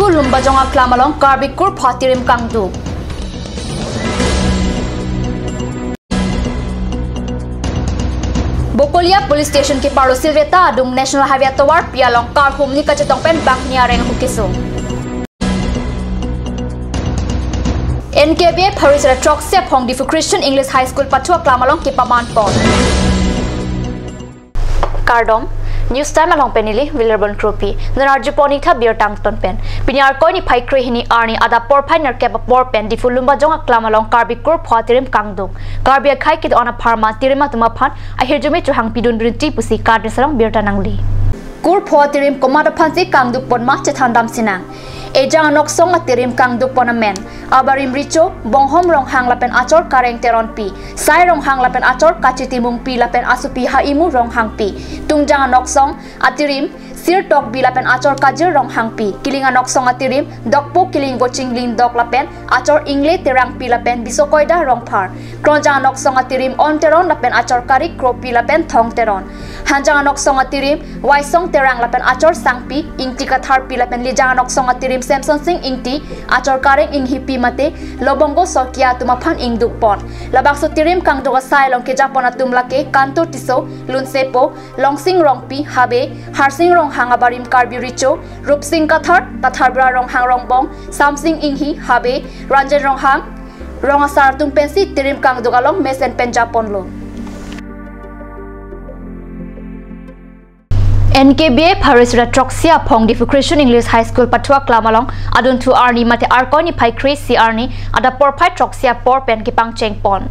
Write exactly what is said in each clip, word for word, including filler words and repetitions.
Lumbajong aklam along Karbi kurpho atirim kangduk. Bokolia Police Station keparlo Silveta adung National Highway atovarpi along car humni kachetong pen bangni areng ahut keso. N K B A pharo sira throksi aphong Diphu Christian English High School pathu aklam along kepaman pon. Kardom, News Time along pen neli Wilarbon Kropi. Non arjupon ik tha birta angton pen. Pini Arkoi niphai kre-hini arni adap porphai nerkep apor pen Diphu Lumbajong aklam along Karbi kurpho atirim kangduk. Karbi akhei kedo-an apharman atirim atum aphan ahirjume chohangpidun brinti pusi Kardin Sarong birta nangli. Kurpho atirim komat aphansi kangduk pon ma chethan dam sinang. Ejang anoksong atirim kangduk pon amen abarim Richo, Bonghom Ronghang lapen achor Kareng Teronpi, Sai Ronghang lapen achor Kachitimungpi lapen asopi Haimu Ronghangpi. Tungjang anoksong atirim Sir Tokbi lapen achor Kajir Ronghangpi. Kiling anoksong atirim Dokpo Kiling Voching Lindok lapen achor Ingle Terangpi lapen Bisokoida Rongphar. Kronjang anoksong atirim On Teron lapen achor Karik Kropi lapen Thong Teron. Hanjang anoksong atirim Waisong Terang lapen achor Sangpi Ingti Katharpi lapen lijang anoksong atirim Samson Sing Ingti achor Kareng Inghipi mate Lobongo Sokia atum aphan ingduk pon. Labangso atirim kangduk asai along kejapon atum lake Kanto Tisso, Lunsepo, Longsing Rongpi, Habe, Harsing Ronghang abarim Karbi Richo, Rupsing Kathar, Katharbura Ronghang Rongbong, Samsing Inghi, Habe, Ranjen Ronghang, Rong asar atum pensi atirim kangduk along mesen pen japonlo. N K B A pharo sira throksi aphong Diphu Christian English High School pathu aklam along adunthu arni mate Arkoi niphai kre-isi arni adap porphai throksi apor pen kepangcheng pon.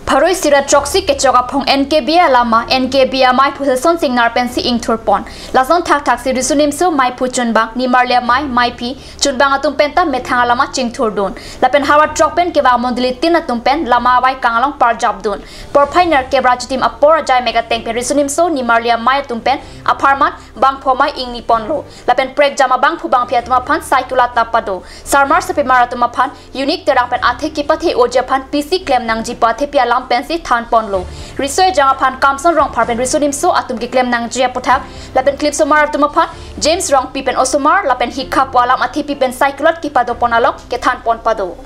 Pharo sira throksi kechok aphong N K B A alama N K B A amei Phu Hilson Singnar pensi ingthur pon. Lason thakthaksi riso nimso meiphu chunbang, nimarli amei, meiphi, chunbang atum penta methang alama chingthurdun. Lapen havar throk pen kevang mondoli tin atum pen lama avai kang along parjapdun. Porphai nerkep ra chitim apor ajai mek ateng pen riso nimso nimarli amei atum pen apharman bangpho amei ingni ponlo. Lapen prekjam abangphu bangphi atum aphan saikulat ta pado. Sarmar sarpimar atum aphan unique terang pen athe kepathe oji aphan pisi klem nangji pu athepi alam pensi than ponlo. Riso ejang aphan Kamson Rongphar pen riso nimso atum keklem nangji aputhak lapen klipsomar atum aphan James Rongpi pen osomar lapen hikha pu alam athepi pen saikulat kepado pon along kethan pon pado.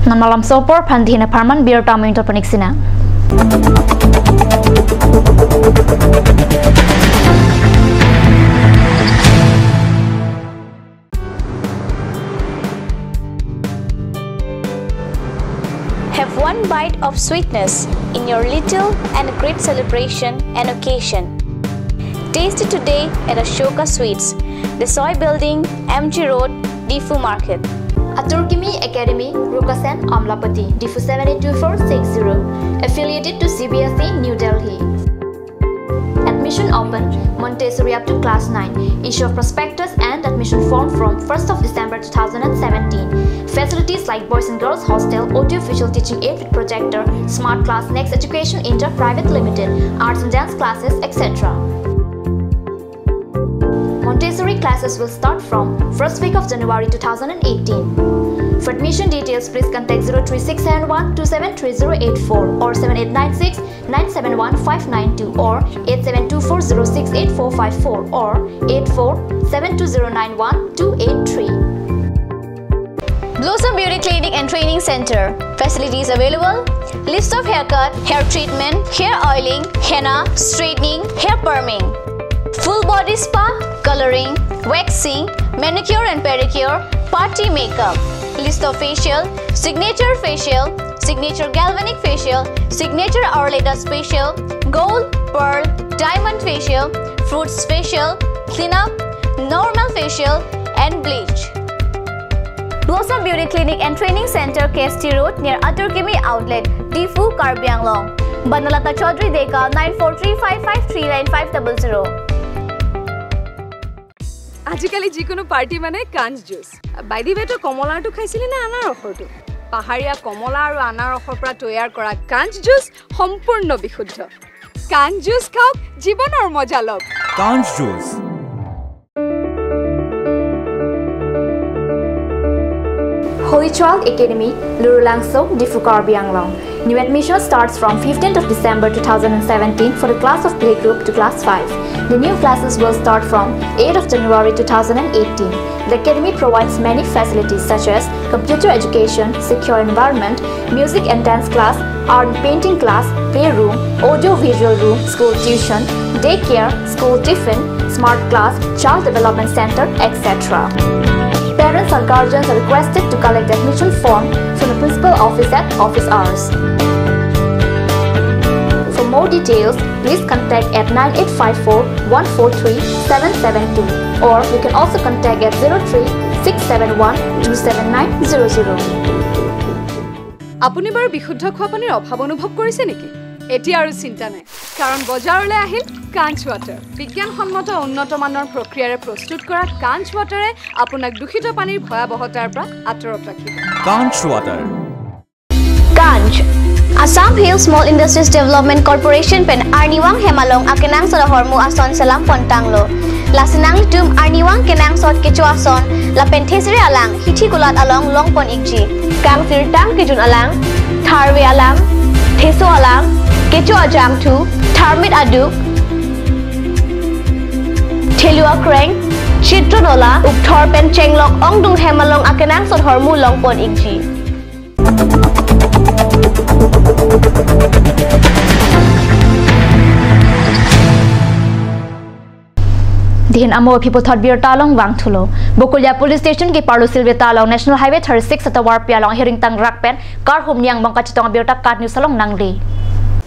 Non malam so apor aphan dei apharman birta amingtol panik sinang. Have one bite of sweetness in your little and great celebration and occasion. Taste it today at Ashoka Sweets, Desoi Building, M G Road, Diphu Market. Atur Kimi Academy, Rukasen, Amlapatty, Diphu seven eight two four six zero. Affiliated to C B S E, New Delhi. Admission open, Montessori up to class nine. Issue of prospectus and admission form from first of December two thousand and seventeen. Facilities like boys and girls hostel, audio visual teaching aid with projector, smart class, Next Education India Private Limited, arts and dance classes, et cetera. Montessori classes will start from first week of January two thousand and eighteen. For admission details, please contact zero three six seven one two seven three zero eight four or seven eight nine six nine seven one five nine two or eight seven two four zero six eight four five four or eight four seven two zero nine one two eight three. Blossom Beauty Clinic and Training Center. Facilities available: lift off haircut, hair treatment, hair oiling, henna, straightening, hair perming, full body spa, coloring, waxing, manicure and pedicure, party makeup, lift off facial, signature facial, signature galvanic facial, signature hourly dust facial, gold, pearl, diamond facial, fruits facial, cleanup, normal facial, and bleach. Blossom Beauty Clinic and Training Center, K S T Road, near Atur Kimi Outlet, Diphu, Karbi Anglong. Banalata Chaudhary Deka, nine four three five five three nine five double zero. আজিকালি যিকোনো পাৰ্টি মানে কাঞ্চ juice. By the ৱে, তই কমলাৰটো খাইছিলি নে আনাৰসৰটো? পাহাৰীয়া কমলা আৰু আনাৰসৰ পৰা তৈয়াৰ কৰা কাঞ্চ জুচ সম্পূৰ্ণ বিশুদ্ধ। কাঞ্চ জুচ খাওক, জীৱনৰ মজা লওক। কাঞ্চ juice. Holy Child Academy, Lurulangso, Diphu, Karbi Anglong. New admission starts from fifteenth of December two thousand seventeen for the class of playgroup to class five. The new classes will start from eighth of January two thousand eighteen. The academy provides many facilities such as computer education, secure environment, music and dance class, art and painting class, playroom, audio-visual room, school tuition, daycare, school tiffin, smart class, child development center, et cetera. Parents or guardians are requested to collect admission form from the principal office at office hours. For more details, please contact at nine eight five four one four three seven seven two, or you can also contact at zero three six seven one two seven nine zero zero. আপুনি বাৰু বিশুদ্ধ খোৱা পানীৰ অভাৱ অনুভৱ কৰিছে নেকি? এতিয়া আৰু চিন্তা নাই, কাৰণ বজাৰলৈ আহিল কাঞ্চ ৱাটাৰ। বিজ্ঞানসন্মত উন্নত মানৰ প্ৰক্ৰিয়াৰে প্ৰস্তুত কৰা কাঞ্চ ৱাটাৰে আপোনাক দূষিত পানীৰ ভয়াৱহতাৰ পৰা আঁতৰত ৰাখিব। কাঞ্চ water. Kancch. Assam Hill Small Industries Development Corporation pen arnivang hem along akenangsot ahormu ason selam pontanglo. Lasi nanglitum arnivang kenangsot kecho ason lapen thesere alang hithi kulat along longpon ikji. Kangsirtang kejun alang, tharve alang, theso alang, kecho ajangthu, tharmit aduk, thelu akreng, chitro nola, ukthor pen chenglok ongdung hem along akenangsot ahormu longpon ikji. Dihin amo aphi puthot birta along vangthulo. Bokolia Police Station keparlo Silveta along National Highway thirty-six atovarpi along ahiring tangrak pen car humni angbong kachetong abirta KAT News along nangli.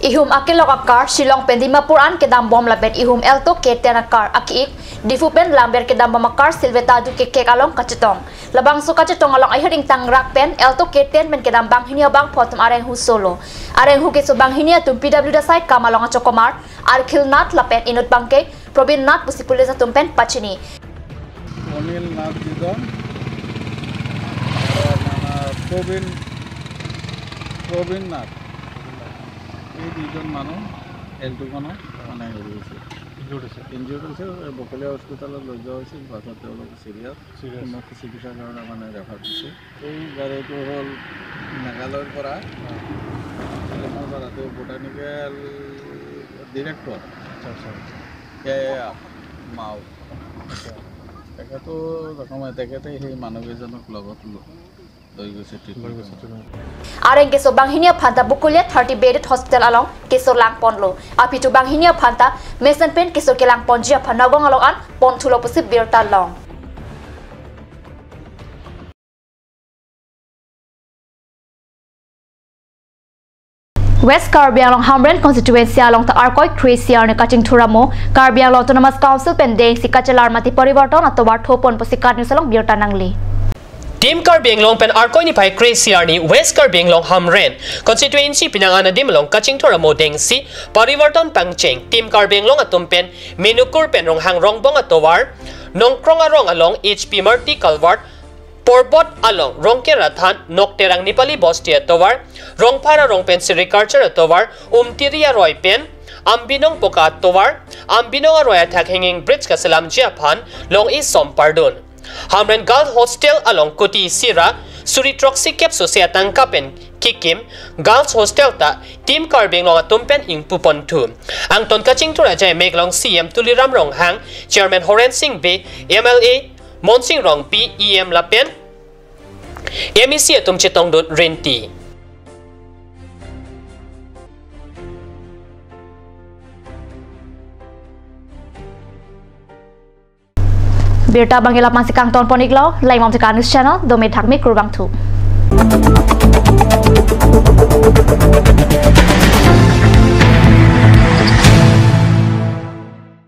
Ihum akelok a-car Shillong pen Dimapur an kedambom lapen ihum Alto K ten a-car aki-ik Diphu pen Lamber kedambom a-car Silveta aduk kekek along kachetong. Labangso kachetong along ahiring tangrak pen Alto K ten pen kedam banghini abangpho atum arenghu solo. Arenghu keso banghini atum P W D asai kam along achokomar, Arkhil Nath lapen inut bangke Probin Nath pusi police atum pen pachini. Onil Nath Didon, আৰু আমাৰ প্ৰবীণ, প্ৰবীণ নাথ। এই দুজন মানুহ এলটো খনত মানে হেৰি হৈছে। ইনজিউৰ্ড হৈছে। ইনজিউৰ্ড হৈছে, এই বকলীয়া হস্পিটেলত লৈ যোৱা হৈছিল, পাছত তেওঁলোক চিৰিয়াছ। চিৰিয়াছ। উন্নত চিকিৎসাৰ কাৰণে মানে ৰেফাৰ দিছে। এই গাড়ীটো হ'ল মেঘালয়ৰ পৰা, শ্বিলঙৰ পৰা, তেওঁ বটানিকেল ডিৰেক্টৰ। আচ্ছা, আচ্ছা। কে আৰ মাও। আচ্ছা। তেখেতো জখম, তেখেতে সেই মানুহকেইজনক লগত ল-, লৈ গৈছে ট্ৰিটমেণ্ট। লৈ গৈছে treatment. Areng keso banghini aphanta Bokolia thirty bedded hospital along keso langponlo. Aphi thu banghini aphanta mesen pen keso kelangponji aphan Nagaon along an ponthulo pusi birta long. West Karbi Anglong Hamren constituency along ta Arkoi kre-isi arni kachingthur amo Karbi Anglong Autonomous Council pen dengsi kachelar mati parivarton atovar thopon pusi KAT News along birta nangli. Team Karbi Anglong pen Arkoi niphai kre-isi arni West Karbi Anglong Hamren constituency penang an adim along kachingthur amo dengsi parivarton pangcheng Team Karbi Anglong atum pen Menukur pen Ronghang Rongbong atovar, Nongkrong arong along H P Marti Culvert, Porbot along Rongker athan, Nokterang Nepali Bosti atovar, Rongphar arong pen Sericulture atovar, Umtiri aroi pen Ambinong Poka atovar, Ambinong aroi athak hanging bridge kaselamji aphan long-isom pardun. Hamren Girls Hostel along kuti isi ra suri throksi kep sose atangka pen kikim Girls Hostel ta Team Karbi Anglong atum pen ingpuponthu. Angton kachingthur ajai mek along C E M Tuliram Ronghang, Chairman Horen Sing Bey, M L A Monsing Rongpi, E M lapen M A C atum chetongdun rinti. Birta abang ke la-an si kangtonpon iklo, laimom te KAT News channel, dome thakme kurvangthu.